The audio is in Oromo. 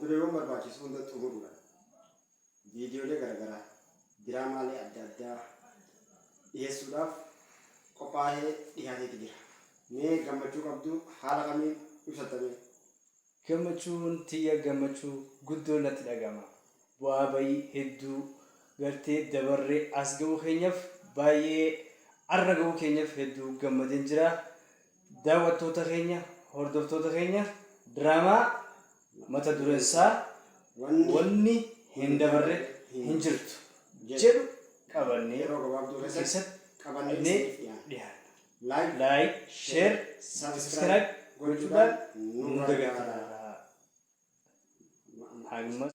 Haal-dureewwan barbaachisu hunda xumuruudhaan viidiyoolee garagaraa, diraamaalee adda addaa dhiheessuudhaaf qophaahee dhihaateeti jira. Mee gammachuu qabdu haala kamiin ibsatta mee? Gammachuun tiyya gammachuu guddoo natti dhaga'ama. Bu'aa bayii hedduu gartee dabarree as ga'uu keenyaf baay'ee arra ga'uu keenyaf hedduu gammadeen jira. Daawwattoota keenya, hordoftoota keenya diraamaa mata dureen isaa Wanni hin dabarre hin jirtu jedhu qabannee yeroo gabaabduu keessatti qabannee isiniif dhiyaanna. Like, share, subscribe gochuudhaan nu dagatinaa. Hamma.